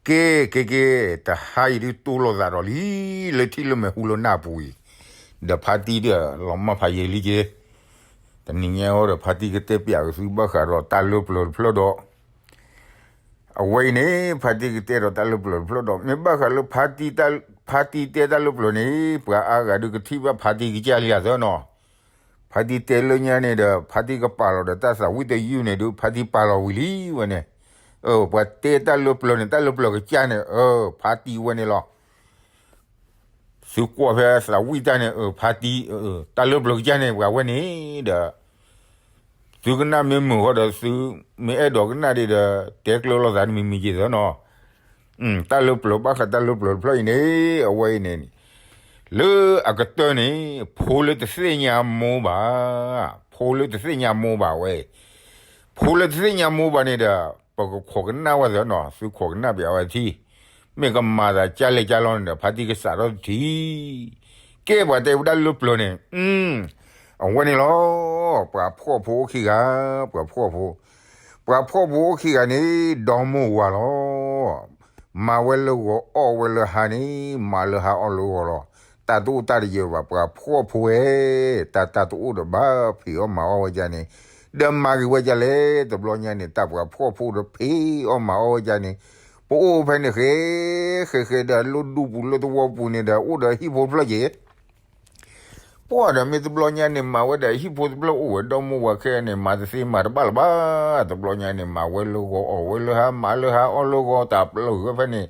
က့ၤ က့ၤ က့ၤ တဟါအံၤဒုးတူၢ်လိာ်သးဒီးလံ လၢထံၣ်လၢမဲာ်ဟူလၢနၢ်ပူၤအံၤ, ဒီးဖါတံၢ်ဒီးလီၤမၢ်ဖးယံာ်လံက့ၤ, တနံၤညါအံၤဒီး ဖါတံၢ်ကတဲပျးက့ၤသုဘၣ်ဃးဒီးတၢ်လၢပျၢၤတဖျၢၣ်ဒီး အဝဲအံၤန့ၣ် ဖါတံၢ်ကတဲဒီးတၢ်လၢပျၢၤတဖျၢၣ်ဒီး မ့ၢ်ဘၣ်ဃးလၢ ဖါတံၢ်တဲတၢ်လၢပျၢၤန့ၣ် ပှၤအါဂၤဒုးကထံၣ်ဘၣ်ဖါတံၢ်ကစၢ်လံဧါသၢနီၤ, ဖါတံၢ်တဲလၢညါန့ၣ်ဒီး ဖါတံၢ်ကပာ်လီၤဒီးတၢ်သးဝံၣ်တယုၢ်န့ၣ်ဒုး ဖါတံၢ်ပာ်လီၤဝံၤလံဝဲန့ၣ်, ပှၤတဲတၢ်လၢပျၢၤန့ၣ် တၢ်လၢပျၢၤကစၢ်န့ၣ် ဖါတံၢ်ဝဲန့ၣ်လီၤ. သုကွၢ်ဖဲသးဝံၣ်တၢ်န့ၣ် ဖါတံၢ်, တၢ်လၢပျၢၤကစၢ်န့ၣ် ပှၤဝဲန့ၣ်ဒီး သုကနၣ်မ့ၢ်မုာ်ဃီဒီး သုမ့ၢ်အဲၣ်ဒိးကနၣ်ဒံးဒီး တဲကျၢၤလိာ်သးတမံၤမံၤက့ၤသၢနီၤ, တၢ်လၢပျၢၤ ဘၣ်ဃးတၢ်လၢပျၢၤတဖျၢၣ်အံၤန့ၣ် အဝဲအံၤန့ၣ် လၢအကတၢၢ်န့ၣ် ဖိလၢတသ့ၣ်ညါမိၢ်ဘၣ်, ဖိလၢတသ့ၣ်ညါမိၢ်ဘၣ်ဝဲ, ဖိလၢတသ့ၣ်ညါမိၢ်ဘၣ်န့ၣ်ဒီး ပကခိးကနၣ်ဝဲသၢနီၤ, သုခိးကနၣ်ပျးဝဲထံၣ်, မ့ၢ်ကမၤသးကၢ်လဲၢ်ကၢ်လီန့ၣ်ဒီး ဖါတံၢ်ကစးထီၣ်တထံၣ်, ကဲပှၤတဲဝဲဒၣ်လၢပျၢၤန့ၣ် အဝဲန့ၣ်လီၤ. ပှၤဖှီၣ်ဖိအိၣ်ခံဂၤ, ပှၤဖှီၣ်ဖိ, ပှၤဖှီၣ်ဖိအိၣ်ခံဂၤန့ၣ် ဒီမိၢ်ဝၤလီၤ. မၤဝဲလၢဂီၤအီၣ်ဝဲလၢဟါန့ၣ် မၤလၢဟါအီၣ်လၢဂီၤလီၤ. တၢ်တအိၣ်တၢ်တယၢၤဘၣ် ပှၤဖှီၣ်ဖိဝဲ, တၢ်တၢ်တအိၣ်ဒီးဘၣ်ဖံးအီၣ်မၤအီၣ်ဝဲဒၣ်န့ၣ်, ဒီးမၤဂ့ၤဝဲဒၣ်လဲၣ် တဘျီညါန့ၣ် တၢ်ပှၤဖှီၣ်ဖိဒီးဖံးအီၣ်မၤအီၣ်ဝဲဒၣ်န့ၣ်, ပအိၣ်ဖဲန့ၣ်ဃဲ, ဃဲဃဲဒီးလၢဒူပူၤလၢသဝီပူၤန့ၣ်ဒီး အိၣ်ဒီးဟံၣ်ဖိတဖျၢၣ်က့ၤ ပှၤဒီးမ့ၢ်တဘျီညါန့ၣ် မၤဝဲဒၣ်ဟံၣ်ဖိတဖျၢၣ်အိၣ်ဝဲဒီမိၢ်ဝၤခဲန့ၣ် မၤတသ့မၤတဘၣ်လၢၤဘၣ်. တဘျီညါန့ၣ် မၤဝဲလၢဂီၤအီၣ်ဝဲလၢဟါ မၤလၢဟါအီၣ်လၢဂီၤ တၢ်ပျၢၤဖဲန့ၣ်,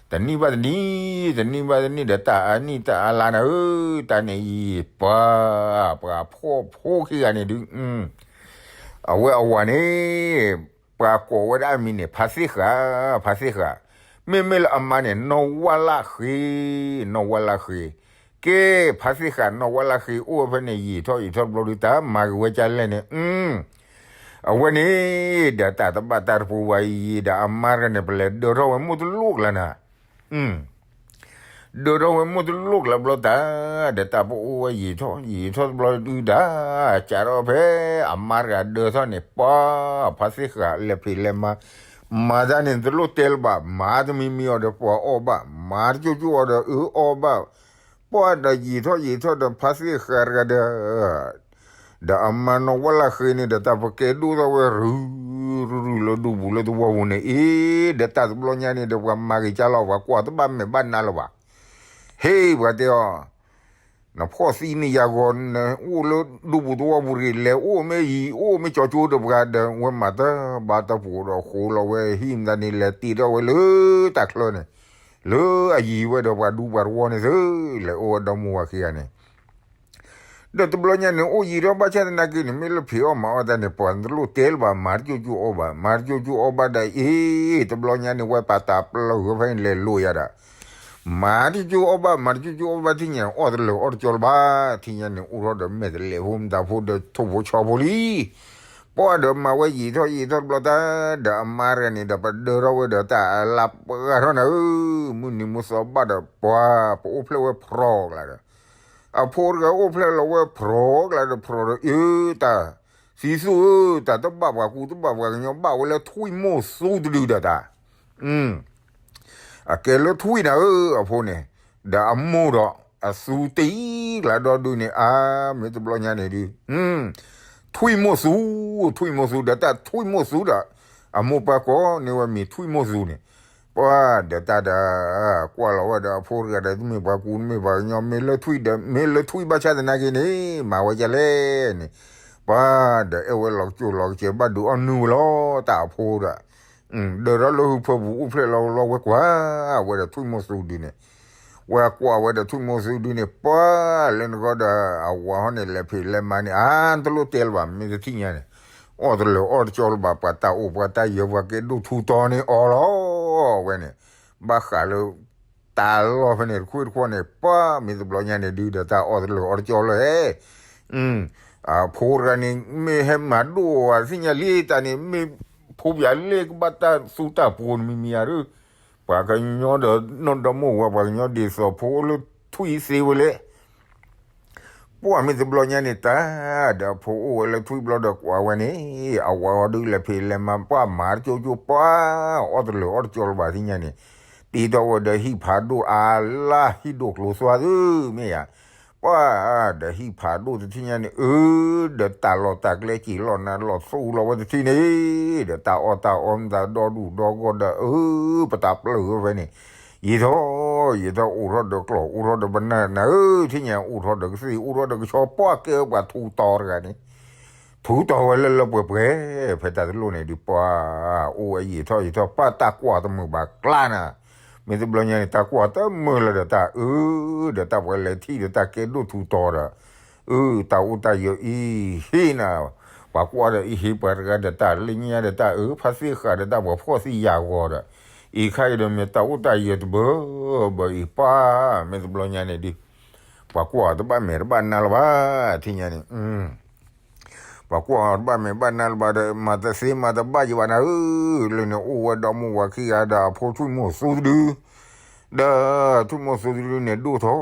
တနံၣ်ဘၣ်တနံၣ်, တနံၣ်ဘၣ်တနံၣ်ဒီး တၢ်အါနံၣ်တၢ်အါလါန့ၣ်ဧၢ, တၢ်န့ၣ်အံၤ ပှၤ, ပှၤဖှီၣ်ဖိခံဂၤန့ၣ်ဒုး အဝဲအဝၤန့ၣ် ပှၤကိးဝဲဒၣ်အမံၤန့ၣ် ဖါသ့ၣ်ဃာ်, ဖါသ့ၣ်ဃာ်, မ့မ့ၢ်လၢအမါန့ၣ် နီၢ်ဝၣ်လၣ်ဃ့, နီၢ်ဝၣ်လၣ်ဃ့, ကဲ, ဖါသ့ၣ်ဃာ် နီၢ်ဝၣ်လၣ်ဃ့ အိၣ်ဝဲဖဲန့ၣ် ယံာ်ထီၣ်ယံာ်ထီၣ်တဘျီဒုး တၢ်မၤဂ့ၤဝဲဒၣ်လဲၣ်န့ၣ်, အဝဲန့ၣ် ဒီးတၢ်တဘၣ်တၢ်တပူၤဝဲအံၤဒီး အမါတဂၤန့ၣ် ပလဲၤဒၢထီၣ်ဝဲမိၢ်တလိၣ်ကျါနၤ ဒၢထီၣ်ဝဲမိၢ်တလိၣ်ကျါဘျီတၢ်, ဒီးတၢ်ပအိၣ်ဝဲယံာ်ထီၣ်ယံာ်ထီၣ်တဘျီဒုးဒၣ်, စးထီၣ်ဖဲအမါတဂၤဒၢထီၣ်န့ၣ် ပှၤ, ဖါသ့ၣ်ဃာ်လဲၤဖံးလဲၤမၤ, မၤတၢ်န့ၣ်တလိၣ်တဲလၢၤဘၣ်, မၤတမံၤမံၤအီၤဒီးပှၤအီၣ်ဘၣ်, မၤတကၠိၣ်ကၠိၣ်အီၤဒီးအၢအီၣ်ဘၣ်, ပှၤဒီးယံာ်ထီၣ်ယံာ်ထီၣ်ဒီးဖါသ့ၣ်ဃာ်တဂၤဒီး ဒီးအမါနီၢ်ဝၣ်လၣ်ဃ့န့ၣ်ဒီး တၢ်ပကဲဒိၣ်ထီၣ်ဝဲရုၢ်ရုၢ်ရုၢ်လၢဒူပူၤလၢသဝီပူၤန့ၣ်အံၤ, ဒီးတၢ်တဘျီညါန့ၣ်ဒီး ပှၤမၤဂ့ၤကၢ်လီၤ ပှၤကွၢ်တဘၣ်မဲာ်ဘၣ်နါလၢၤဘၣ်. ဟ့ၣ် ပှၤတဲအီၤ, နဖှီၣ်သံန့ၣ်ယၤဂီၤ နအိၣ်လၢဒူပူၤသဝီပူၤတဂ့ၤ, လဲၤအိၣ်မ့ၢ်ယံၤ အိၣ်မ့ၢ်ကၠီကၠိတပှၤဒီး ဝဲမၤတၢ်ဘါတၢ်ပူၤဒီးဃိလီၤဝဲဟံၣ်မတၤန့ၣ် လဲၤတ့ထီၣ်ဝဲလၢတၢ်ချၢန့ၣ်, လၢအယံၤဝဲဒီးပှၤဒူပှၤသဝီန့ၣ်သု, လဲၤအိၣ်ဝဲဒီမိၢ်ဝၤခံဂၤန့ၣ် ဒီးတဘျီညါန့ၣ် အိၣ်ယံာ်ထီၣ်ဘၣ်ဆၣ်သနာ်က့န့ၣ် မ့ၢ်လၢဖံးအီၣ်မၤအီၣ်တၢ်န့ၣ် ပှၤတလိၣ်တဲလၢၤဘၣ်, မၤတကၠိၣ်ကၠိၣ်အီၣ်ဘၣ်, မၤတကၠိၣ်ကၠိၣ်အီၣ်ဘၣ်ဒီးအံၤ, တဘျီညါန့ၣ် ဝဲပာ်တၢ်ပျၢၤဖဲန့ၣ်လဲၤလိာ်ယၤဒီး, မၤတကၠိၣ်ကၠိၣ်အီၣ်ဘၣ်, မၤတကၠိၣ်ကၠိၣ်အီၣ်ဘၣ်ထံၣ်ညါ အီၣ်တလၢာ်အီၣ်တကၠီလၢၤဘၣ်, ထံၣ်ညါန့ၣ် အိၣ်ထီၣ်ဒီးမဲာ်တလဲးဖိမတၤဖိဒီးထိၣ်ဖိဆီဖိလံ ပှၤဒီးမၤဝဲယံာ်ထီၣ်ယံာ်ထီၣ်တဘျီတၢ်, ဒီးအမါတဂၤန့ၣ်ဒီးပဒၢထီၣ်ဝဲဒီးတၢ်အလါပှဲၤထီၣ်နၤဧၢ, မုၢ်နံၤမုၢ်သီဘၣ်ဒီးပှၤ ပအိၣ်ဖျဲၣ်ဝဲဖြီကျါဒီး, အဖိတဂၤအိၣ်ဖျဲၣ်လီၤဝဲဖြီကျါဒီးဖြီဒီး အၢ တၢ်, သံသူဧၢ, တၢ်တဘၣ်ပှၤကူတဘၣ်ပှၤကညီဘၣ်ဝဲလၢထွံၣ်မိၢ်သူတဒုဒီးတၢ် အကဲလၢထွံၣ်နၤဧၢ အဖိန့ၣ်, ဒီးအမိၢ်ဒီး အသူတံၢ်ကျါဒီဒုန့ၣ် အါ မ့ၢ်တဘျီညါန့ၣ်ဒုး, ထွံၣ်မိၢ်သူ, ထွံၣ်မိၢ်သူဒီးတၢ်ထွံၣ်မိၢ်သူဒီး, အမိၢ်ပှၤကိးန့ၢ်ဝဲမံၤထွံၣ်မိၢ်သူန့ၣ်, ပှၤဒီးတၢ်ဒီး ကွၢ်လီၤဝဲဒီးအဖိတဂၤဒီး တမ့ၢ်ပှၤကူတမ့ၢ်ပှၤကညီ မ့ၢ်လၢထွံၣ်ဒီး မ့ၢ်လၢထွံၣ်ဘၣ်ဆၣ်သနာ်က့န့ၣ် မၤဝဲဒ်လဲၣ်န့ၣ်, ပှၤဒီးအဲၣ်ဝဲလီၤကစိၤလီၤကစဲးဘၣ်ဒုးအီၣ်နုၢ်ဝဲလီၤ တၢ်အဖိဒီး ဒီးထီၣ်လၢဟုဖၢပူၤအိၣ်ဖျဲၣ်လီၤလီၤဝဲကွၢ်ဝဲဒီးထွံၣ်မိၢ်သူဒုန့ၣ်, ဝဲကွၢ်ဝဲဒီးထွံၣ်မိၢ်သူဒုန့ၣ် ပှၤလၢနဂီၢ်ဒီးအဝၤဟီၣ်န့ၣ် လဲၤဖံးလဲၤမၤန့ၣ် အါ တလိၣ်တဲလၢၤဘၣ် မ့ၢ်တထံၣ်ညါန့ၣ်, အီၣ်တလၢာ်အီၣ်တကၠီလၢၤဘၣ် ပှၤတၢ်အိၣ်ပှၤတၢ်ယၢၤပှၤကဲဒိၣ်ထူတီန့ၣ်အီၤလီၤ, ဝဲန့ၣ်, ဘၣ်ဃးလၢ တၢ်လီၢ်ဖဲန့ၣ်တခွ့ၣ်တခွီန့ၣ် ပှၤမ့ၢ်တဘျီညါန့ၣ်ဒုးဒီးတၢ်အီၣ်တလၢာ်အီၣ်တကၠီလၢၤ အဖိတဂၤန့ၣ် မ့ၢ်ဟဲမၤဒိၣ်ဝဲသ့ၣ်ညါလံတၢ်န့ၣ် မ့ၢ်ဖိပၠးလ့ၣ်ကဘၣ်တၢ်သူတၢ်ပှိၤနမံၤမံၤဧါဒုး, ပှၤကညီဒီးနီၢ်ဒီမိၢ်ဝၤ ပှၤကညီဒ်သိးဖိလၢထွံၣ်သ့ဝဲလဲၣ်, ပ ပှၢ်မ့ၢ်တဘျီညါန့ၣ်တၢ်, ဒီးအဖိအိၣ်ဝဲလၢထွံၣ်ဘျီဒီးကွၢ်ဝဲန့ၣ်, အဝဲအီၤဒုးလဲၤဖံးလဲၤမၤ ပှၢ်မၤတကၠိကၠိ ပှၢ်အီၣ်တလၢာ်အီၣ်တကၠီလၢၤဘၣ်သ့ၣ်ညါန့ၣ်, တ့ထီၣ်ဝဲဒီးဟံၣ်ဖးဒိၣ်အါလၢဟံၣ်ဒိၣ်ကျိသွါသုမ့ၢ်ဧါ, ပှၢ်ဒီးဟံၣ်ဖးဒိၣ်တထံၣ်ညါန့ၣ် အၢ ဒီးတၢ်လီၢ်တၢ်ကျဲက့ၤလီၤနၤ လီၤသူလီၤဝဲတထံၣ်န့ၣ်, ဒီးတၢ်အီၣ်တၢ်အီမတၤဒီဒူၣ်ဒီဂီၢ်ဒီး အၢ ပတၢ်ပျၢၢ်ဝဲဖဲန့ၣ် ယံာ်ထီၣ်ယံာ်ထီၣ် အိၣ်ထီၣ်ဒီးကျီၢ် အိၣ်ထီၣ်ဒီးပနၢ်နၤဧၢ, ထံၣ်ညါအိၣ်ထီၣ်ဒီးကသ့ၣ် အိၣ်ထီၣ်ဒီးကဆီ ပှၢ်ကဲဝဲပှၤထူးတီၤတဂၤန့ၣ်, ထူးတီၤဝဲလၢလၢပှဲၤပှဲၤ, ဖဲတၢ်တလိၣ်န့ၣ်ဒုး ပှၢ်အိၣ်ဝဲယံာ်ထီၣ်ယံာ်ထီၣ် ပှၢ်တၢ်ကွၢ်တမုာ်ဘၣ်ကျါနၤ, မ့ၢ်တဘျီညါန့ၣ် တၢ်ကွၢ်တမုာ်လၢၤဒီးတၢ်အၢ, ဒီးတၢ်ပှၤလဲၤထံၣ်ဒီးတၢ်ကဲဒိၣ်ထူးတီၤဒီး အၢ တၢ်အိၣ်တၢ်ယၢၤအံၤဟ့ၣ်နၤ, ပှၤကွၢ်ဒီးအံၤဟ့ၣ်ပှၤတဂၤဒီးတၢ်လၢညါဒီးတၢ်အၢ ဖါသ့ၣ်ဃာ်ဒီးတၢ်ပှၤဖှီၣ်သံယာ်ဂီၤဒီး, အံၤခါအံၤဒီးမ့ၢ်တၢ်အိၣ်တၢ်ယၢၤတဘၢဘၢအံၤ ပှၢ်မ့ၢ်တဘျီညါန့ၣ်ဒုး, ပှၤကွၢ်တဘၣ်မဲာ်တဘၣ်နါလၢၤဘၣ်, ထံၣ်ညါန့ၣ် ပှၤကွၢ်တဘၣ်မဲာ်ဘၣ်နါလၢၤဘၣ်ဒီး မၤတသ့မၤတဘၣ်ယံၤဘၣ်နၤဧၢ, လၢန့ၣ်အိၣ်ဝဲဒီမါဝၤခံဂၤဒီးအဖိထွံၣ်မိၢ်သူတဒု ဒီးထွံၣ်မိၢ်သူတဒုန့ၣ် ဒိၣ်ထီၣ်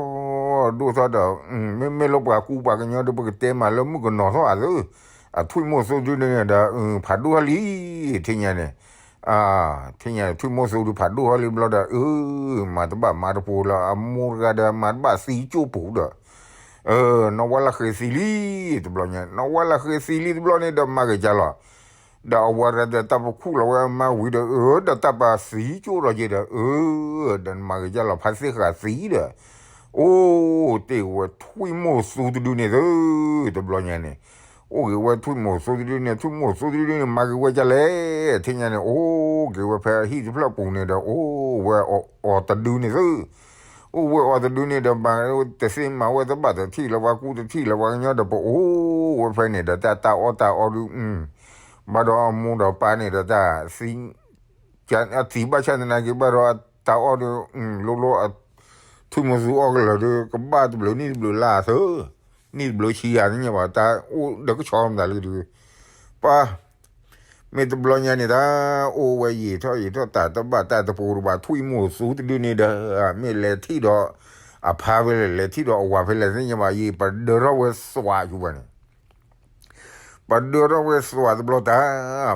ဒိၣ်ထီၣ်ဒီး, မ့မ့ၢ်လၢပှၤကူပှၤကညီဒီး ပကတဲမးလၢမုၣ်ကနီၤထီၣ်အသး, အထွံၣ်မိၢ်သူတဒုန့ၣ်ဒီး ဖးဒိၣ်ထီၣ်လံ, ထံၣ်ညါန့ၣ်, ထံၣ်ညါထွံၣ်မိၢ်သူတဒုဖးဒိၣ်ထီၣ်လံဘျီဒီး အၢ မၤတဘၣ်မၤတပူၤလၢအမိၢ်တဂၤဒီး မၤတဘၣ်သံကၠိၣ်ပူၤဒီး နီၢ်ဝါလၢ်ဃ့သံလံ, တဘျီညါ နီၢ်ဝါလၢ်ဃ့သံလံတဘျီန့ၣ်ဒီး မၤဂ့ၤကၢ်လီၤ, ဒီးအဝၤတဂၤဒီးတၢ်ပခူၣ်လီၤဝဲအမါဝံၤဒီး အၢ ဒီးတၢ်ပာ်သံကၠိၣ်ဒီးက့ၤဒီး အၢ ဒီးမၤဂ့ၤကၢ်လီၤ ဖါသ့ၣ်ဃာ်သံဒီး, အိၣ်တ့ၢ်ဝဲထွံၣ်မိၢ်သူတဒုန့ၣ်သု, တဘျီညါန့ၣ်, အိၣ်ဂ့ၤဝဲထွံၣ်မိၢ်သူတဒုန့ၣ် ထွံၣ်မိၢ်သူတဒုန့ၣ် မၤဂ့ၤဝဲကၢ်လဲၣ်, ထံၣ်ညါန့ၣ် အိၣ်ဂ့ၤဝဲဖဲအဟံၣ်တဖျၢၣ်ပူၤန့ၣ်ဒီး အိၣ်ဝဲအီၤတဒုန့ၣ်သု အိၣ်ဝဲအီၤတဒုန့ၣ်ဒီး မၤတသ့မၤဝဲတဘၣ် တထံၣ်လၢၤပှၤကူတထံၣ်လၢၤပှၤကညီဒီး ပအိၣ်ဝဲဖဲန့ၣ်ဒီး တၢ်တၢ်အီၣ်တၢ်အီဒုး, ဘၣ်ဒီးအမိၢ်ဒီးပၢ်န့ၣ်ဒီး တၢ်သံ, အသံဘၣ်ဆၣ်သနာ်က့ ဘၣ်ဒီးတၢ်အီၣ်ဒုး, လိၤလိၤ, ထွံၣ်မိၢ်သူအီၣ်ကလၢာ်ဒုး ကဘၣ်တဘျုးနံၣ်တဘျုးလါသၢ, နံၣ်တဘျုးဆံဂၤသ့ၣ်ညါဘၣ် တၢ်အိၣ်ဒီးကဆီမတၤလၢဒုး, ပၢ် မ့ၢ်တဘျီညါန့ၣ် တၢ်အိၣ်ဝဲယံာ်ထီၣ်ယံာ်ထီၣ် တၢ်တဘၣ်တၢ်တပူၤတဘၣ် ထွံၣ်မိၢ်သူတဒုန့ၣ်ဒီး မ့ၢ်လဲၤထံၣ်ဒီးအဖါဖဲလဲၣ် လဲၤထံၣ်ဒီးအဝၤဖဲလဲၣ်သ့ၣ်ညါဘၣ် ယံာ်ပဒၢထီၣ်ဝဲသွးယူၤဘၣ်န့ၣ်, ပဒၢထီၣ်ဝဲသွးတဘျီတၢ်,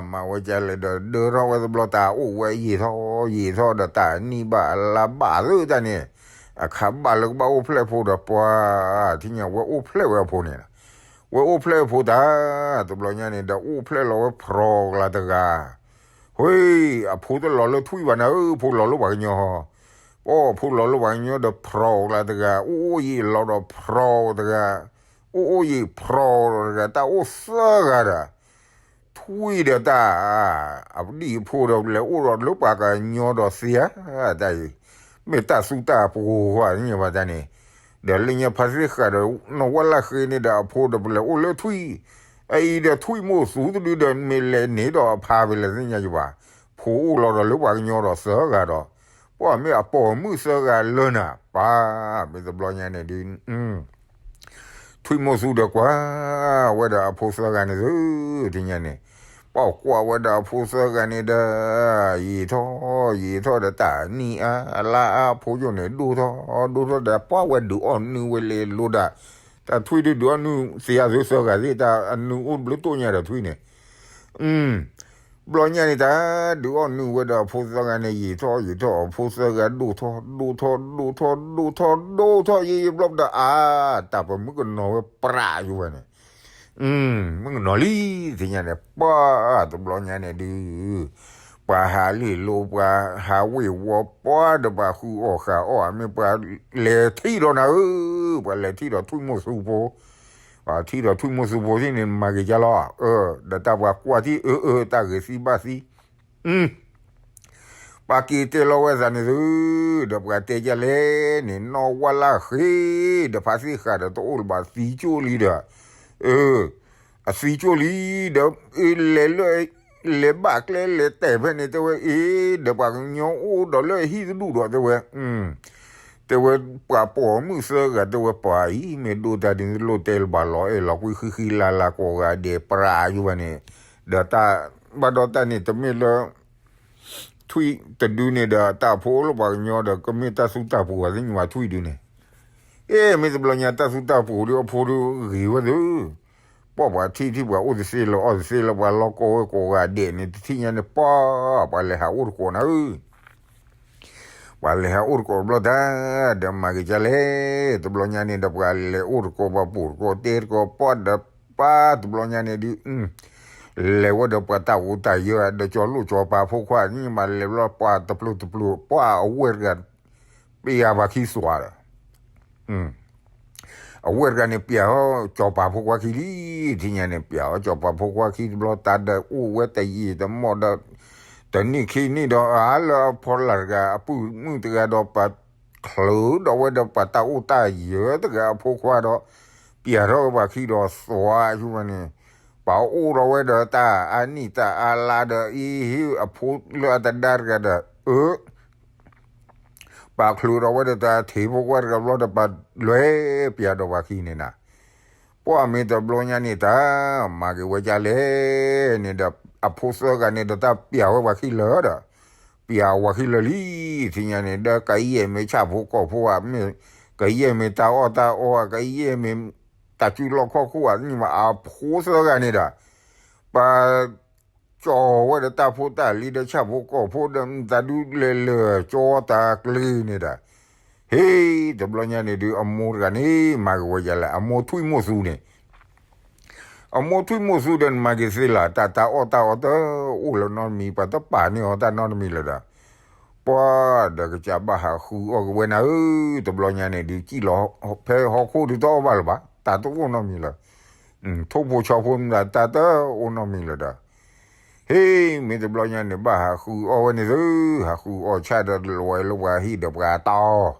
မၤဝဲကၢ်လဲၣ်ဒီး ဒၢထီၣ်ဝဲတဘျီတၢ် အိၣ်ဝဲယံာ်ထီၣ်ယံာ်ထီၣ်ဒီး တၢ်နံၣ်ဘၣ်အလါဘၣ်သ့ၣ်တၢ်န့ၣ်, အခါဘၣ်လၢကဘၣ်အိၣ်ဖျဲၣ်ဖိဒီး ပှၤထံၣ်ညါဝဲအိၣ်ဖျဲၣ်ဝဲအဖိန့ၣ် ဝဲအိၣ်ဖျဲၣ်အဖိတၢ်, တဘျီညါန့ၣ်ဒီး အိၣ်ဖျဲၣ်လီၤဝဲဖြီၤကျါတဂၤ, ဟ့ၣ် အဖိတလီၤလၢထွံၣ်ဘၣ်နၤဧၢ ဖိလီၤလၢပှၤကညီ, ပှၤဖိလီၤလၢပှၤကညီဒီး ဖြီၤကျါတဂၤ အိၣ်အိၣ်ယံာ်လီၤဒီးဖြီၤတဂၤ, အိၣ်အိၣ်ယံာ်ဖြီၤတဂၤ တၢ်အိၣ်သၢဂၤဒီး ထွံၣ်ဒီးတၢ်, အဒံၣ်အဖိဒီး လဲၤအိၣ်ဒီးလၢပှၤကညီဒီးသ့ဧါ, တၢ်အံၤ, မ့ၢ်တၢ်သူတၢ်ပှီၤဃီန့ၣ်ဘၣ်တၢ်န့ၣ်, ဒီးလၢညါဖါသ့ၣ်ဃာ်ဒီး နီၢ်ဝါလၢ်ဃ့န့ၣ်ဒီး အဖိဒီးပလဲၤအိၣ်လၢထွံၣ်, အအံၤဒီးထွံၣ်မိၢ်သူတဒုဒီး မ့ၢ်လဲၤန့ၢ်ဒီးအဖါဖဲလဲၣ်သ့ၣ်ညါယဘၣ်, ဖိအိၣ်လီၤဒီးလၢပှၤကညီဒီးသၢဂၤဒီး, ပှၤမ့ၢ်အပိာ်မုၣ်သၢဂၤလၢနၤ, ပၢ်မ့ၢ်တဘျီညါန့ၣ်ဒုး ထွံၣ်မိၢ်သူဒီးကွၢ်ဝဲဒီးအဖိသၢဂၤန့ၣ်သု, တညါန့ၣ်, ပှၤကွၢ်ဝဲဒီးအဖိသၢဂၤန့ၣ်ဒီး, ယံာ်ထီၣ်ယံာ်ထီၣ်ဒီး တၢ်နံၣ်အါအလါအါ အဖိယိာ်န့ၣ် ဒိၣ်ထီၣ်ဒိၣ်ထီၣ်ဒီး ပှၤဝဲဒုးအီၣ်နုၢ်ဝဲလဲၤလိၤဒၣ်, တၢ်ထွံၣ်ဒုးဒုးအီၣ်နုၢ်သ့အသုသၢဂၤသ့ၣ် တၢ်အနုၢ်အိၣ်တဘျုးတိၢ်ညါဒီးထွံၣ်န့ၣ် ဘျီညါန့ၣ်တၢ်ဒုးအီၣ်နုၢ်ဝဲဒီးအဖိသၢဂၤန့ၣ် ယံာ်ထီၣ်ယံာ်ထီၣ် အဖိသၢဂၤဒိၣ်ထီၣ်ဒိၣ်ထီၣ်ဒိၣ်ထီၣ်ဒိၣ်ထီၣ်ဒိၣ်ထီၣ် ယံာ်ယံာ်ဘျီဒီးအါ, တၢ်ပမုၣ်ကနီၤဝဲပြးယိဝဲန့ၣ်, မုၣ်ကနီၤလံ သ့ၣ်ညါန့ၣ် ပှၤတဘျီညါန့ၣ်ဒုး ပှၤဟးလံာ်လိၤ ပှၤဟးဝ့ၢ်ဝီ ပှၤဒီးပှၤဃုအီၣ်ဃာ်အီၣ် အမ့ၢ်ပှၤလဲၤထံၣ်ဒီးနၤဧၢ, ပှၤလဲၤထံၣ်ဒီးထွံၣ်မိၢ်သူဖိ ပှၤထံၣ်ဒီးထွံၣ်မိၢ်သူဖိသ့ၣ်န့ၣ် မၤဂ့ၤကၢ်လီၤ, ဒီးတၢ်ပှၤကွၢ်ထံၣ်အၢအၢ တၢ်ဂ့ၤသံဘၣ်သံ ပှၤက့ၤတဲလီၤဝဲသးန့ၣ်သု, ဒီးပှၤတဲဒ်လဲၣ်န့ၣ် နီၢ်ဝါလၢ်ဃ့ ဒီးဖါသ့ၣ်ဃာ်ဒီးတအိၣ်လၢၤဘၣ်သံကၠိၣ်လံဒီး, အသံကၠိၣ်လံဒီး လဲၤလၢ လဲၤဘၣ်ကျဲလဲၤတဲာ်ဖဲန့ၣ်တဲဝဲအ့, ဒီးပှၤကညီအိၣ်ဒီးလၢအဟံၣ်တဒူၣ်ဒီး တဲဝဲ တဲဝဲ ပှၤပိာ်မုၣ်သၢဂၤ တဲဝဲပှၤအံၤ မ့ၢ်ဒိၣ်တၢ်ဒ်န့ၣ်တလိၣ်တဲလၢၤဘၣ်လီၤ, အဲၣ်လီၤကွံာ်ဃံဃံလၤလၤကိးဂၤဒဲး ပြးယိဝဲန့ၣ်, ဒီးတၢ် ဘၣ်ဒီးတၢ်န့ၣ် တမ့ၢ်လၢ ထွံၣ်တဒုန့ၣ်ဒီး တၢ်ဖိအိၣ်လၢပှၤကညီဒီး ကမ့ၢ်တၢ်သူတၢ်ပှီၤသ့ၣ်ညါဘၣ်ထွံၣ်ဒုန့ၣ်, အ့ မ့ၢ်တဘျီညါတၢ်သူတၢ်ပှိၤဒုးအဖိဒုးဂ့ၤဝဲသ့ၣ်, ပှၢ်ပှၤထံၣ်ထံၣ်ပှၤအိၣ်တသ့လၢၤအီၣ်တသ့လၢၤ ပှၤလီၤကီဝဲကိးဂၤဒဲးန့ၣ် တထံၣ်ညါန့ၣ် ပှၢ် ပှၤလဲၤဟးအိၣ်တကိးနၤဧၢ, ပှၤလဲၤဟးအိၣ်တကိးတဘျီတၢ်, ဒီးမၤက့ၤကၢ်လဲၣ်, တဘျီညါန့ၣ်ဒီးပှၤလဲၤအိၣ်တကိး ပှၤပိာ်တကိးတဲတကိး ပှၢ်ဒီးပှၢ် တဘျီညါန့ၣ်ဒုး လဲၤဝဲဒီးပှၤတၢ်အိၣ်တၢ်ယၢၤ ဒီးကၠီၤလိၣ်ကၠီၤပၤဖိခွါ မ့ၢ်မၤလဲၤဘျီ ပှၤတပျိၤတပျိၤ ပှၢ်အဝဲၢ်တဂၤ ပယၤပှၤခံသွးဒီး အဝဲၢ်တဂၤန့ၣ် ပျးအီၤကၠီၤပၤဖိခွါခံလံ, ထံၣ်ညါန့ၣ် ပျးအီၤကၠီၤပၤဖိခွါခံတဘျီ တၢ်ဒီးအိၣ်ဝဲတယံာ်တမီၢ်ဒီး တနံၣ်ခံနံၣ်ဒီး အါလၢအဖီလာ်တဂၤ အပုၢ်မုၣ်တဂၤဒီး ပှၤချုးဒီးဝဲဒီးပှၤတၢ်အိၣ်တၢ်ယၢၤတဂၤအဖိခွါဒီး ပျးထီၣ်ဝဲပှၤခံဒီးသွးဆူဝဲန့ၣ်, ပှၤအိၣ်ဒီးဝဲဒီးတၢ်အါနံၣ်တၢ်အါလါဒီး အံၤဟံၣ်အဖိလၢအတဒါတဂၤဒီး အၢ ပှၤချုးဒီးဝဲဒီးတၢ်ထံးဖိခွါတဂၤဘျီဒီး ပှၤလဲၤပျးဒီးပှၤခံန့ၣ်နၤ, ပှၢ်မ့ၢ်တဘျီညါန့ၣ်တၢ် မၤက့ၤဝဲကၢ်လဲၣ်န့ၣ်ဒီး အဖိသၢဂၤန့ၣ်ဒီး တၢ်ပျးဝဲပှၤခံလၢာ်ဒီး ပျးဝဲပှၤခံလၢာ်လံ, ထံၣ်ညါန့ၣ်ဒီး ကယဲၢ်မ့ၢ်ဆၣ်ဖိကီၢ်ဖိဧါ မ့ၢ်ကယဲၢ်မ့ၢ်တၢ်အီၣ်တၢ်အီဧါ ကယဲၢ်မ့ၢ်တၢ်စုလီၢ်ခီၣ်ခိၣ်ဧါ မ့ၢ်အဖိသၢဂၤန့ၣ်ဒီး ပှၤ ကၠီၤဝဲဒီးတၢ်ဖိတၢ်လံၤဒီးဆၣ်ဖိကီၢ်ဖိဒီး မတၤဒုးလဲၤလၢာ်ကၠီတၢ်ကျ့န့ၣ်ဒီး, ဟ့ၣ်တဘျီညါန့ၣ်ဒုး အမိၢ်တဂၤန့ၣ် မၤက့ၤဝဲဒ်လဲၣ် အမိၢ်ထွံၣ်မိၢ်သူန့ၣ်, အမိၢ်ထွံၣ်မိၢ်သူဒီး နမၤက့ၤသ့လၢၤ တၢ်တၢ်အီၣ်တၢ်အီတအိၣ်လၢၤနီတမံၤ ပှၤတပာ်န့ၢ်အီၤတၢ်နီတမံၤလၢၤဒီး, ပှၤဒီးကစၢ်ဘၣ်ဟးဃုအီၣ်က့ၤဝဲနၤဧၢ, တဘျီညါန့ၣ်ဒုး စံၣ်လီၤဖဲဟီၣ်ခိၣ်ဒုးတအီၣ်ဘၣ်လၢၤဘၣ် တၢ်တအိၣ်နီတမံၤလၢၤ ထိၣ်ဖိဆီဖိမတၤတၢ်တအိၣ်နီတမံၤလၢၤဒီး, ဟ့ၣ် မ့ၢ်တဘျီညါန့ၣ် ဘၣ်ဟးဃုအီၣ်ဝဲန့ၣ်သု, ဟးဃုအီၣ်ဆၣ်ဒီးလီၤဝဲလၢပှၤဟံၣ်ဒီးပှၤတီၢ်,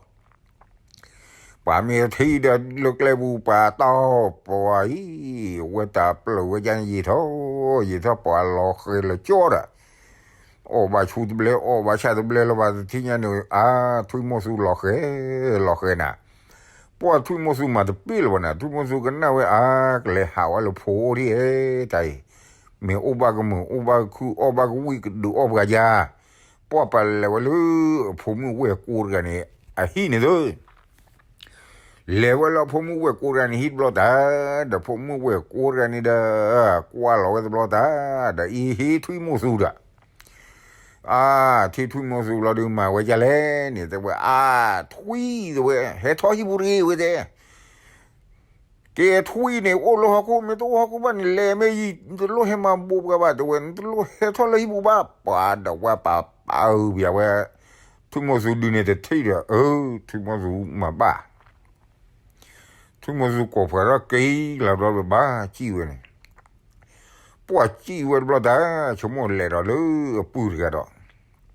ပှၤမ့ၢ်ထံၣ်ဒီးလၢကျဲပူၤပှၤတီၢ်, ပှၤအံၤ ဝဲတၢ်ပျၢၤဝဲကၢ်န့ၣ်ယံာ်ထီၣ်, ယံာ်ထီၣ်ပှၤလီၤဃဲၤလၢာ်ကၠီဒီး အီၣ်ဘၣ်ဆူတဘျဲ အီၣ်ဘၣ်ဆၣ်တဘျဲလၢၤဘၣ် တထံၣ်ညါန့ၣ် အါ ထွံၣ်မိၢ်သူလီၤဃဲၤ လီၤဃဲၤနၤ, ပှၢ်ထွံၣ်မိၢ်သူမၤတပ့ၢ်လၢၤဘၣ်နၤ, ထွံၣ်မိၢ်သူကနၣ်ဝဲအါ ကလဲၤဟးဝဲလၢဖိအိၣ်ဒံးဧါ တၢ်အံၤ, မ့ၢ်အိၣ်ဘၣ်ကမုာ် အိၣ်ဘၣ်ကခုၣ် အီၣ်ဘၣ်ကဝံၣ် ကဒုးအီၣ်ပှၤယါ, ပှၢ်ပလဲၤဝဲလၢ အဖိမုၣ်ဝဲၢ်ကိတဂၤန့ၣ် အဟံၣ်န့ၣ်သု လဲၤဝဲလၢအဖိမုၣ်ဝဲၢ်ကိတဂၤန့ၣ် ဟံၣ်တဘျီတၢ်, ဒီးဖိမုၣ်ဝဲၢ်ကိတဂၤန့ၣ်ဒီး ကွၢ်လီၤဝဲတဘျီတၢ်, ဒီးအံၤဟ့ၣ်ထွံၣ်မိၢ်သူဒီး အါ ထံၣ်ထွံၣ်မိၢ်သူဘျီဒုးမၤဝဲဒ်လဲၣ်န့ၣ် တဲဝဲ အါ ထွံၣ် တဲဝဲ ဟဲထီၣ်ဟံၣ်ပူၤတဂ့ၤဝဲတဲ, ကဲထွံၣ်န့ၣ် အိၣ်လၢဟီၣ်ခိၣ် မ့ၢ်တအိၣ်ဟီၣ်ခိၣ်ဘၣ်န့ၣ် လဲၤမ့ၢ်ယံၤ နတလိၣ်ဟဲမၤဘူးပှၤဘၣ် တဲဝဲ နတလိၣ်ဟဲထီၣ်လၢဟံၣ်ပူၤဘၣ်, ပှၤဒီးဝဲပာ်ပာ်အုးပျးဝဲ, ထွံၣ်မိၢ်သူဒုးန့ၣ်တထံၣ်ဒီး အၢ ထွံၣ်မိၢ်သူမၤဘၣ် ထွံၣ်မိၢ်သူကိးပှၤထီၣ်က့ၤလီၤဘျီဒီး ဘၣ်စံၣ်ဝဲန့ၣ်, ပှၢ်စံၣ်ဝဲတဘျီတၢ် ဆိကမိၣ်လဲၤဒီးလၢအပုၢ်တဂၤဒီး,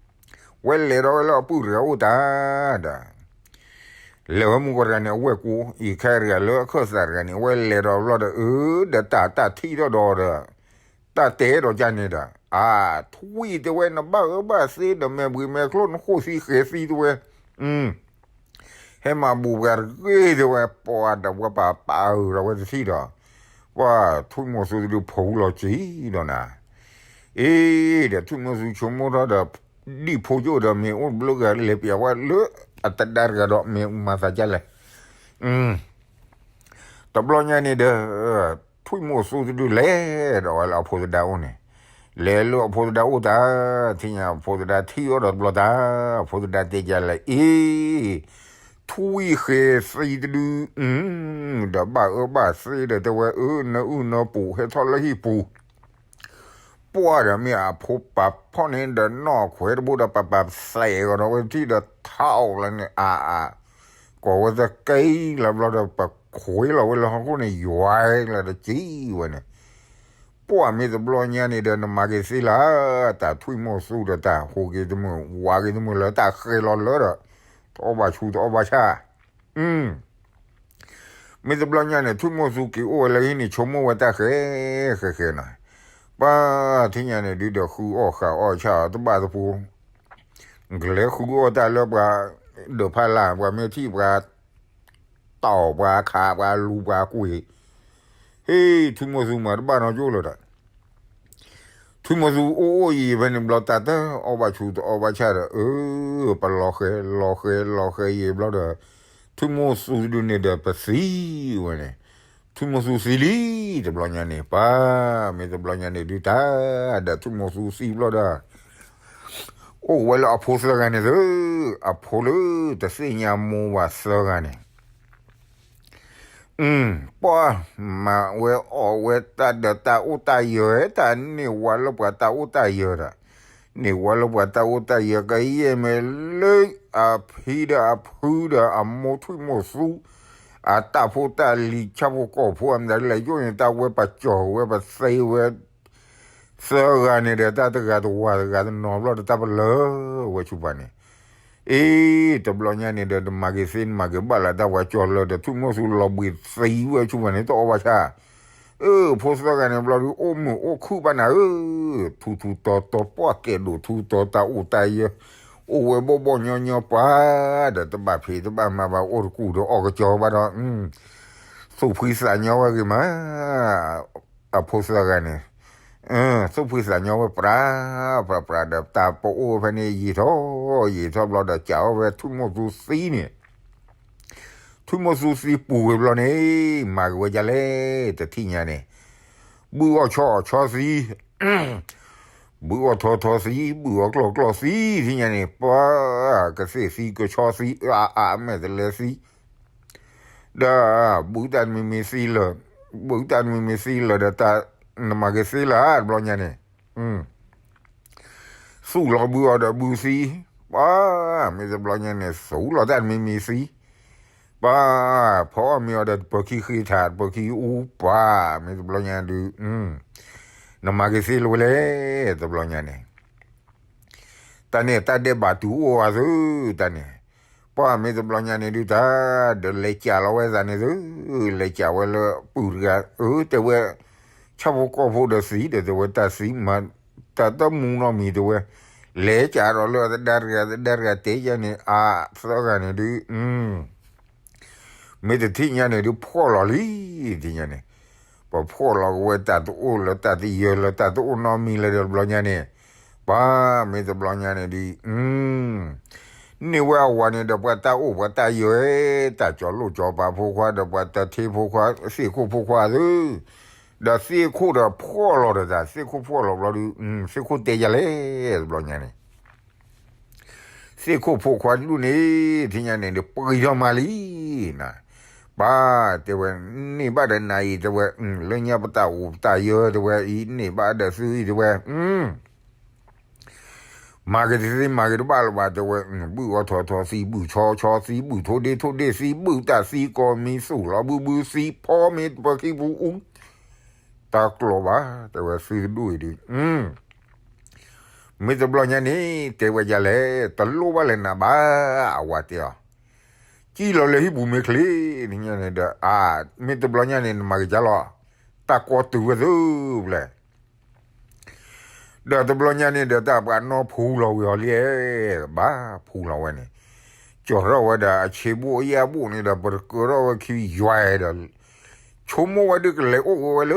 ဝဲလဲၤဒီးဝဲလၢအပုၢ်တဂၤအိၣ်တၢ်ဒီး, လဲၤဝဲမုၢ်ကီၢ်တဂၤန့ၣ် အဝဲၢ်ကိ အံၤခဲတဂၤလၢအခၢၣ်သးတဂၤန့ၣ် ဝဲလဲၤဒီးဘျီဒီး အၢ ဒီးတၢ်တၢ်ထံၣ်ထီၣ်ဒီးဒီး တၢ်တဲဒီးကၢ်န့ၣ်ဒီး အါ ထွံၣ် တဲဝဲ နဘၣ်အၢဘၣ်သီဒီးမဲာ်ဘှံးမဲာ်ကျိ နဃိၣ်သံဃဲၤသံ တဲဝဲ, ဟဲမၤဘူးပှၤတဂ့ၤ တဲဝဲ, ပှၤဒီးပှၤပာ်ပာ်အုးဒီးဝဲတထံၣ်ဒီး, ပှၢ်ထွံၣ်မိၢ်သူတဒုးဖိးလီၤက့ၤဒီးနၤ, အ့ ဒီးထွံၣ်မိၢ်သူဆိကမိၣ်ထီၣ်ဒီး ဒံၣ်ဖိကၠိၣ်ဒီးမ့ၢ်အိၣ်တဘျုးဂၤလဲၤပျးဝဲလၢအတဒါတဂၤဒီး မ့ၢ်မၤသးဒ်လဲၣ် တဘျီညါန့ၣ်ဒီး ထွံၣ်မိၢ်သူတဒုးလဲၤဒီးဝဲလၢအဖိသဒါအိၣ်န့ၣ်, လဲၤလၢအဖိသဒါအိၣ်တၢ်, ထံၣ်ညါအဖိသဒါထံၣ်အီၤဒီးတဘျီတၢ်, အဖိသဒါတဲဒ်လဲၣ် အ့ ထွံၣ်ဃဲၤသံတဒု, ဒီးဘၣ်အၢဘၣ်သီဒီးတဲဝဲ အၢ နၢအုၣ်နၢပူၤ ဟဲထီၣ်လၢဟံၣ်ပူၤ, ပှၢ်ဒီးမ့ၢ်အဖိပာ်ဖီၣ်န့ၣ်ဒီး နီၢ်ခွဲးတဘိဒီး ပပာ်သဲးကဒီးဝဲတထံၣ်ဒီး ထီၣ်လၢန့ၣ် အါအါ, ကိးဝဲသက့လီၤဘျီဒီး ပခွဲးလီၤဝဲလၢဟီၣ်ခိၣ်န့ၣ် ယွၤလၢတကံဝဲန့ၣ်, ပှၢ်မ့ၢ်တဘျီညါန့ၣ်ဒီး နမၤက့ၤသ့လၢ တၢ်ထွံၣ်မိၢ်သူဒီးတၢ်ဟူးက့ၤတမုာ် ဝးက့ၤတမုာ်လၢတၢ်ဃဲၤလီၤလၢဒီး တအီၣ်ဘၣ်ဆူတအီၣ်ဘၣ်ဆၣ် မ့ၢ်တဘျီညါန့ၣ် ထွံၣ်မိၢ်သူက့ၤအိၣ်ဝဲလၢဟံၣ်န့ၣ် ဆိကမိၣ်ဝဲတၢ်ဃဲဃဲဃဲနီၤ, ပှၢ်ထံၣ်ညါန့ၣ်ဒုးဒီး ဃုအီၣ်ဃာ်အီၣ်ဆၣ်အီၣ်တဘၣ်တပူၤ, ကလဲၤဃုအီၣ်တၢ်လၢပှၤ ဒၢးဖးလၢ် ပှၤမ့ၢ်ထံၣ်ပှၤ တီၢ်ပှၤခးပှၤလူၤပှၤကွံာ်, ဟ့ၣ် ထွံၣ်မိၢ်သူမၤတဘၣ်နီတကၠိၢ်လၢၤဒီး ထွံၣ်မိၢ်သူအိၣ်အိၣ်ယံာ်ဖဲန့ၣ်ဘျီ တၢ်တအီၣ်ဘၣ်ဆူတအီၣ်ဘၣ်ဆၣ်ဒီး အၢ ပလီၤဃဲၤလီၤဃဲၤလီၤဃဲၤယံာ်ဘျီဒီး ထွံၣ်မိၢ်သူဒုန့ၣ်ဒီးပသံဝဲန့ၣ်, ထွံၣ်မိၢ်သူသံလံ, တဘျီညါန့ၣ် ပှၤ မ့ၢ်တဘျီညါန့ၣ်ဒုးတၢ်, ဒီးထွံၣ်မိၢ်သူသံဘျီဒီး အိၣ်ဝဲလၢအဖိသၢဂၤန့ၣ်သၢ, အဖိလၢတသ့ၣ်ညါမိၢ်ဘၣ်သၢဂၤန့ၣ် ပှၤမၤဝဲအီၣ်ဝဲတၢ်ဒီးတၢ်အိၣ်တၢ်ယၢၤ, တၢ်န့ၢ်ဝဲလၢပှၤတၢ်အိၣ်တၢ်ယၢၤဒီး, န့ၢ်ဝဲလၢပှၤတၢ်အိၣ်တၢ်ယၢၤ ကယဲၢ်မ့ၢ်လၢအဖံဒီးအဖုဒီးအမိၢ်ထွံၣ်မိၢ်သူ, အတၢ်ဖိတၢ်လံၤ ဆၣ်ဖိကီၢ်ဖိ အမတၤဒ်လဲၣ် ယိၣ်န့ၣ် တၢ်ဝဲပာ်ကၠီၤဝဲပသ့ဝဲ သၢဂၤန့ၣ်ဒီး တၢ်တဂၤတဝၤတဂၤတနီၤဘျီဒီး တၢ်ပလၢဝဲဆူပှၤန့ၣ်, အ့ တဘျီညါန့ၣ်ဒီး နမၤက့ၤသ့ နမၤက့ၤဘၣ်လၢတၢ်ပှၤကၠီၤလၢဒီး ထွံၣ်မိၢ်သူလီၤဘှံးသံဝဲဆူပှၤန့ၣ် တအီၣ်ဘၣ်ဆၣ်, အၢ ဖိသၢဂၤန့ၣ်ဘျီဒီး အိၣ်မုာ်အိၣ်ခုၣ်ဘၣ်နၤဧၢ, ထူထူတီတီ ပှၢ်ကဲဒိၣ်ထူတီတီ အိၣ်တၢ်ယၢၤ, အိၣ်ဝဲဘီၣ်ဘီၣ်ညီညီပှၤ, ဒီးတဘၣ်ဖံးတဘၣ်မၤဘၣ် အိၣ်တကူၣ်ဒီးအီၣ်ကစီၤဘၣ်ဒီး သူၣ်ဖှံသးညီဝဲဂ့ၤမး အဖိသၢဂၤန့ၣ်, သူၣ်ဖှံသးညီဝဲပြး, ပြးပြးဒီး တၢ်ပအိၣ်ဝဲဖဲန့ၣ် ယံာ်ထီၣ်ယံာ်ထီၣ်ဘျီဒီး ကးအီၣ်ဝဲထွံၣ်မိၢ်သူသံန့ၣ်, ထွံၣ်မိၢ်သူသံပူၤဝဲဘျီန့ၣ်, မၤက့ၤဝဲဒ်လဲၣ် တထံၣ်ညါန့ၣ်, ဘုၣ်အီၣ်ဆီဆီသံ, ဘုၣ်အီၣ်ထီထီသံ, ဘုၣ်အီၣ်ကျီၢ်ကျီၢ်သံ, ထံၣ်ညါန့ၣ် ပှၤ ကသ့ၣ်သံကဆီသံ အါအါမဲာ်တလဲသံ ဒီး ဘုၣ်တၢ်တမံၤမံၤသံလၢာ်, ဘုၣ်တၢ်တမံၤမံၤသံလၢာ်ဒီးတၢ်, နမၤက့ၤသ့လၢာ် တဘျီညါန့ၣ်, သူၣ်လီၤဘုၣ်အီၤဒီးဘုၣ်သံ, ပှၤ မ့ၢ်တဘျီညါန့ၣ် သူၣ်လီၤတၢ်တမံၤမံၤသံ, ပှၤ ဖီအီၣ်မ့ၤအီၤဒီးတပၢၤခံဃ့ထး တပၢၤခံအူပှၤ, မ့ၢ်တဘျီညါဒုး, နမၤက့ၤသ့လၢၤဝဲလဲၣ် တဘျီညါန့ၣ် တၢ်န့ၣ်တၢ်ဒဲးဘးတုၤအိၣ်အသၢ, တၢ်န့ၣ်, ပှၤမ့ၢ်တဘျီညါန့ၣ်ဒုးတၢ်, ဒီးလဲၤကးလီၤဝဲသးန့ၣ်သၢ, လဲၤကးဝဲလၢပုၢ်တဂၤ, အၢ တဲဝဲ, ဆၣ်ဖိကီၢ်ဖိဒီးသံဒီး တဲဝဲတၢ်သံမၤ, တၢ်တမူနီတမံၤတဲဝဲ, လဲၤကးဒီးလၢအသဒါတဂၤ သဒါတဂၤတဲယၤန့ၣ် အသၢဂၤန့ၣ်ဒုး မ့ၢ်တထံၣ်ညါန့ၣ်ဒုး ဖှီၣ်လီၤလံ, ထံၣ်ညါန့ၣ်, ပဖှီၣ်လီၤကဝဲတၢ်တအိၣ်လၢၤ တၢ်တယၢၤလၢၤ တၢ်တအိၣ်နီတမံၤလၢၤဒီးတဘျီညါန့ၣ်, ပှၤမ့ၢ်တဘျီညါန့ၣ်ဒုး, န့ၢ်ဝဲအဝၤန့ၣ်ဒီးပှၤတၢ်အိၣ်ပှၤတၢ်ယၢၤ, တၢ်ကၠီၤလိၣ်ကၠီၤပၤဖိခွါဒီးပှၤတထ့ဖိခွါ သ့ၣ်ခိၣ်ဖိခွါသၢ, ဒီးသ့ၣ်ခိၣ်ဒီးဖှီၣ်လီၤဒီးတၢ် သ့ၣ်ခိၣ်ဖှီၣ်လီၤဘျီဒုး, သ့ၣ်ခိၣ်တဲယၤလဲၣ် တဘျီညါန့ၣ် သ့ၣ်ခိၣ်ဖိခွါတဒူၣ်န့ၣ် ထံၣ်ညါန့ၣ်ဒီး ပှံၤထီၣ်မးလံနၤ, ပၢ်တဲဝဲ, န့ၢ်ဘၣ်ဒီးနၤအံၤ တဲဝဲ, လၢညါပတၢ်အိၣ်ပတၢ်ယၢၤ တဲဝဲအံၤ န့ၢ်ဘၣ်ဒီးသုအံၤ တဲဝဲ, မၤက့ၤတသ့ မၤက့ၤတဘၣ်လၢၤဘၣ် တဲဝဲ, ဘုၣ်အီၣ်ထီၣ်ထီၣ်သံ ဘုၣ်ဆီဆီသံ ဘုၣ်ထိဒ့ထိဒ့သံ ဘုၣ်တၢ်သံကိးမံၤ သူၣ်လီၤဘုဘုသံ ဖီမ့ၤတပၢၤခံပူၤအူ, တၢ်ကျိၤဘၣ် တဲဝဲ သုတဒူၣ်အံၤဒုး မ့ၢ်တဘျီညါန့ၣ် တဲဝဲဒ်လဲၣ် တလိၣ်ဘၣ်လၢနၤဘၣ် အဝၤတဲအီၤ, ကံၣ်လီၤလၢဟံၣ်ပူၤမ့ၢ်ချ့, န့ၣ်ဒီး အါ, မ့ၢ်တဘျီညါန့ၣ် နမၤက့ၤကၢ်လီၤ, တၢ်ကီတုၤဝဲသ့ၣ်ဖျဲၣ် ဒီးတဘျီညါန့ၣ်ဒီး တၢ်ပှၤနီၢ်ဖူလီၤဝံၤအီၤလံ, ဘၣ်ဖူလီၤဝဲန့ၣ်, ကၠီၤထီၣ်ဝဲဒီးအဆ့ဘိၣ်အယၣ်ဘိၣ်န့ၣ်ဒီး ပတကၢထီၣ်ဝဲခံယွၤဒီး ဆိကမိၣ်ဝဲဒုးကလဲၤအိၣ်ဝဲလၢ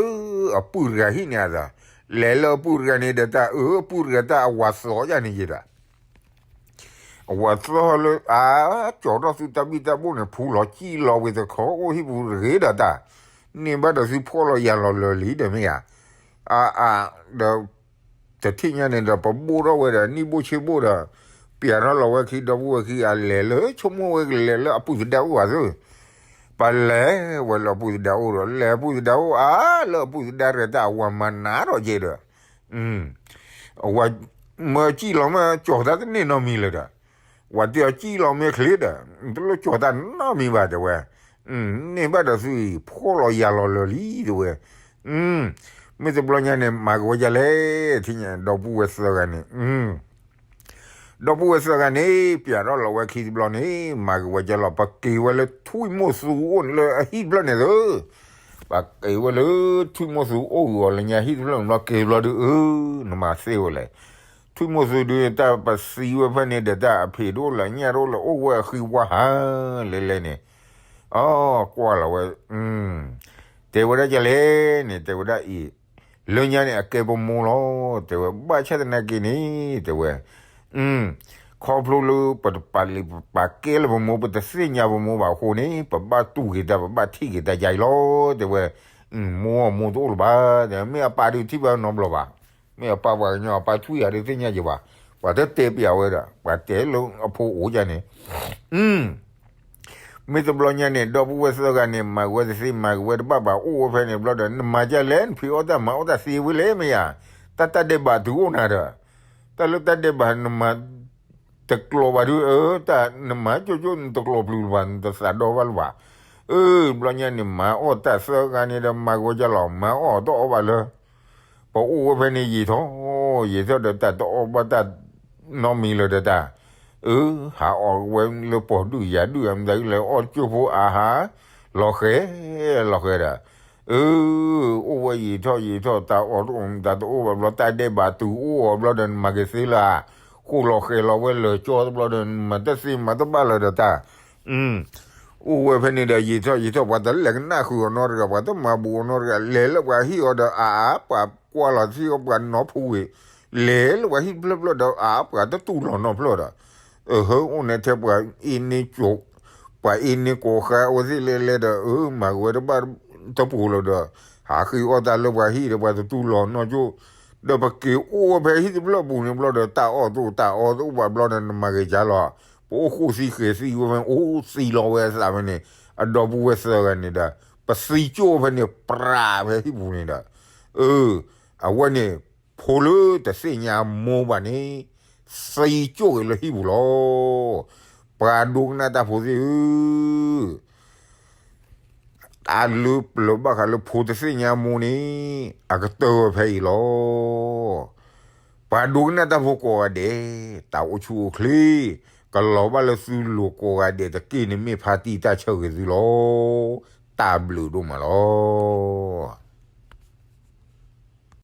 အပုၢ်တဂၤဟံၣ်န့ၣ်အသး, လဲၤလၢအပုၢ်တဂၤန့ၣ်ဒီးတၢ်အၢ အပုၢ်တဂၤတၢ်အဝၤသီယၤန့ၣ်ယဲဒၣ် အဝၤသီလၢ အါ, ကၠီၤထီၣ်သုတၢ်ဘံၣ်တၢ်ဘိၣ်န့ၣ် ဖူလီၤကံၣ်လီၤဝံၤတခီ အိၣ်ဟံၣ်ပူၤတဂ့ၤဒီးတၢ်, န့ၢ်ဘၣ်ဒီးသုဖှီၣ်လီၤယာ်လီၤလၢာ်လံဒီးမ့ၢ်ဧါ, အါအါ, ဒီး တထံၣ်ညါန့ၣ်ဒီး ပဘိၣ်ထီၣ်ဝဲဒီးနံၣ်ဘိၣ်ဆ့ဘိၣ်ဒီး ပျးထီၣ်လီၤဝဲခံ ဒီပုၢ်ဝဲၢ်ခံ အလဲၤလၢ ဆိကမိၣ်ဝဲကလဲၤလၢအပုၢ်သဒါအိၣ်အသး, ပလဲၤဝဲလၢအပုၢ်သဒါအိၣ်ဒီး လဲၤအပုၢ်သဒါအိၣ် အါ လၢအပုၢ်သဒါတဂၤတၢ်အဝၤမၤနးထီၣ်ကဲဒီး အဝၤ မၢကံၣ်လီၤမ့ၢ်ကၠီၤတၢ်တန့ၢ်နီတမံၤလၢၤဒီး ဝၤတဲအီၤကံၣ်လီၤမ့ၢ်ချ့ဒီး တလိၣ်ကၠီၤတၢ်နီတမံၤဘၣ်တဲဝဲ, န့ၢ်ဘၣ်ဒီးသုအံၤ ဖှီၣ်လီၤယာ်လီၤလၢာ်လံတဲဝဲ, မ့ၢ်တဘျီညါန့ၣ် မၤက့ၤဝဲဒ်လဲၣ် ထံၣ်ညါ ဒီပုၢ်ဝဲၢ်သၢဂၤန့ၣ် ဒီပုၢ်ဝဲၢ်သၢဂၤန့ၣ် ပျးထီၣ်လီၤဝဲခံတဘျီန့ၣ် မၤက့ၤဝဲဒ်လီၤ ပက့ၤဝဲလၢထွံၣ်မိၢ်သူအိၣ်လၢအဟံၣ်တဖျၢၣ်န့ၣ်သၢ, ပက့ၤဝဲလၢထွံၣ်မိၢ်သူအိၣ်ဂုာ်အီၤလၢညါဟံၣ်တဖျၢၣ်န့ၣ်ဘျီ က့ၤဘျီဒုး အၢ နမၤသ့ဝဲလဲၣ်, ထွံၣ်မိၢ်သူဒုး တၢ်ပသံဝဲဖဲန့ၣ်ဒီး တၢ်အဖံးတအိၣ်လၢညၣ်တအိၣ်လၢ အိၣ်ဝဲအဃံဝါဟးလဲၣ်လဲၣ်န့ၣ်, အီ ကွၢ်လီၤဝဲ တဲဝဲဒၣ်ဒ်လဲၣ်န့ၣ် တဲဝဲဒၣ်အံၤ, လၢညါန့ၣ် အကဲပမိၢ်လီၤ တဲဝဲ ဘၣ်ဆၣ်သနာ်က့န့ၣ် တဲဝဲ, ခီဖျိလၢပတပာ်လုၢ်ပာ်ကဲလၢပမိၢ် ပတသ့ၣ်ညါပမိၢ်ဘၣ်အဃိန့ၣ် ပဘၣ်တူၢ်က့ၤတၢ် ပဘၣ်ထံၣ်က့ၤတၢ်ယါအံၤလီၤ တဲဝဲ. မိၢ်အမိၢ်တအိၣ်လၢၤဘၣ် တဲမ့ၢ်အပၢ်ဒုးထံၣ်ဘၣ်နီတဘျီဘၣ်. မ့ၢ်အပၢ်ပှၤကညီအပၢ်ထွံၣ်ယၤဒုးသ့ၣ်ညါယၤဘၣ်. ပှၤတတဲပျးဝဲဒီး ပှၤတဲလၢအဖိအိၣ်ယၤန့ၣ် မ့ၢ်တဘျီညါန့ၣ် ဒီပုၢ်ဝဲၢ်သၢဂၤန့ၣ် မၤဝဲတသ့ မၤဝဲတဘၣ်ဘၣ် အိၣ်ဝဲဖဲန့ၣ်ဘျီဒီး နမၤဒ်လဲၣ် နဖံးအီၣ်တၢ်မၤအီၣ်တၢ်သ့ဝဲလဲၣ်မ့ၢ်ယၤ. တၢ်တၢ်ဒဲးဘးတုၤအိၣ်နၤဒီး တၢ်လၢတၢ်ဒဲးဘးနမၤ တကျိၤဘၣ်ဒုး အၢ တၢ်နမၤကၠိကၠိ နတကျိၤပျုၤလၢၤဘၣ် နတသးဒီဘၣ်လၢၤဘၣ်. အၢ ဘျီညါန့ၣ် မၤအီၣ်တၢ်သၢဂၤန့ၣ်ဒီး မၤဂီၤကလီၤ မၤအီၣ်တအီၣ်ဘၣ်လၢ ပအိၣ်ဝဲဖဲန့ၣ်ယံာ်ထီၣ် ယံာ်ထီၣ်ဒီးတၢ်တအီၣ်ဘၣ်တၢ်နီတမံၤလၢၤဒီးတၢ်, အၢ ဟးအီၣ်ဝဲလၢပိာ်ဒုၣ်ယၤဒုၣ် မတၤလဲၣ် အီၣ်ကၠိဖိအါဟါ လီၤဃဲၤ လီၤဃဲၤဒီး, အၢ အိၣ်ဝဲယံာ်ထီၣ်ယံာ်ထီၣ် တၢ်အီၣ်တအိၣ် တၢ်တအိၣ်ဘၣ်ဘျီ တၢ်ဒဲးဘးတုၤအိၣ်အီၤဘျီဒီး နမၤက့ၤသ့လၢၤ, ဃိၣ်လီၤဃဲၤလီၤဝဲလၢာ်ကၠီတဘျီဒီး နမၤတသ့မၤတဘၣ်လၢၤဒီးတၢ် အိၣ်ဝဲဖဲန့ၣ်ဒီး ယံာ်ထီၣ်ယံာ်ထီၣ် ပှၤတလဲၤကနၣ်ဃုာ်အီၤနီတဂၤ ပှၤတမၤဘူးအီၤနီတဂၤ လဲၤလၢပှၤဟံၣ်အီၤဒီး အါအါ ပှၤကွၢ်လီၤထံအီၤ ပှၤနီဖူဝံၤ လဲၤလၢပှၤဟံၣ်တဖျၢၣ်ဖျၢၣ်ဒီး အါ ပှၤတတူၢ်လီၤနီတဖျၢၣ်ဒီး, အဟၢ အိၣ်န့ၣ်ထဲပှၤအ့န့ၣ်ကၠိ ပှၤအ့န့ၣ်ကိးဃါအဝဲသ့ၣ်လဲၤလဲၤဒီး အၢ မၤကဝဲတဘၣ်တပူၤလၢၤဒီး ဟးဃ့အီၣ်တၢ်လၢပှၤဟံၣ်ဒီး ပှၤတတူၢ်လီၤနီကၠိ, ဒီးပက့ၤအိၣ်ဝဲဖဲဟံၣ်တဖျၢၣ်ပူၤန့ၣ်ဘျီဒီး တၢ်အီၣ်တအိၣ်ဘၣ်ဘျီဒီး နမၤက့ၤကါလီၤ, ပအိၣ်ဃိၣ်သံဃဲၤသံဝဲဖဲန့ၣ် အိၣ်သံလီၤဝဲအသးဖဲန့ၣ်, အဒီပုၢ်ဝဲၢ်သၢဂၤန့ၣ်ဒီး ပသံကၠိၣ်ဖဲန့ၣ် ပြးဖဲဟံၣ်ပူၤန့ၣ်ဒီး, အၢ အဝဲန့ၣ် ဖိလၢတသ့ၣ်ညါမိၢ်ဘၣ်န့ၣ် သံကၠိၣ်က့ၤလၢဟံၣ်ပူၤလီၤ. ပှၤဒိကနၣ်တၢ်ဖိသ့ၣ်ဧၢ, တၢ်လၢပျၢၤဘၣ်ဃးလၢဖိတသ့ၣ်ညါမိၢ်န့ၣ် အကတၢၢ်ဝဲဖဲအံၤလီၤ. ပှၤဒိကနၣ်တၢ်ဖိကိးဂၤဒဲး, တၢ်အိၣ်ဆူၣ်အိၣ်ချ့ ကလီၤဘၣ်လၢသုလိၤကိးဂၤဒဲးတက့ၢ်န့ၣ် မ့ၢ်ဖါတံၢ်တၢ်ဆၢဂ့ၤသုလီၤ. တၢ်ဘျုးဒိၣ်မးလီၤ.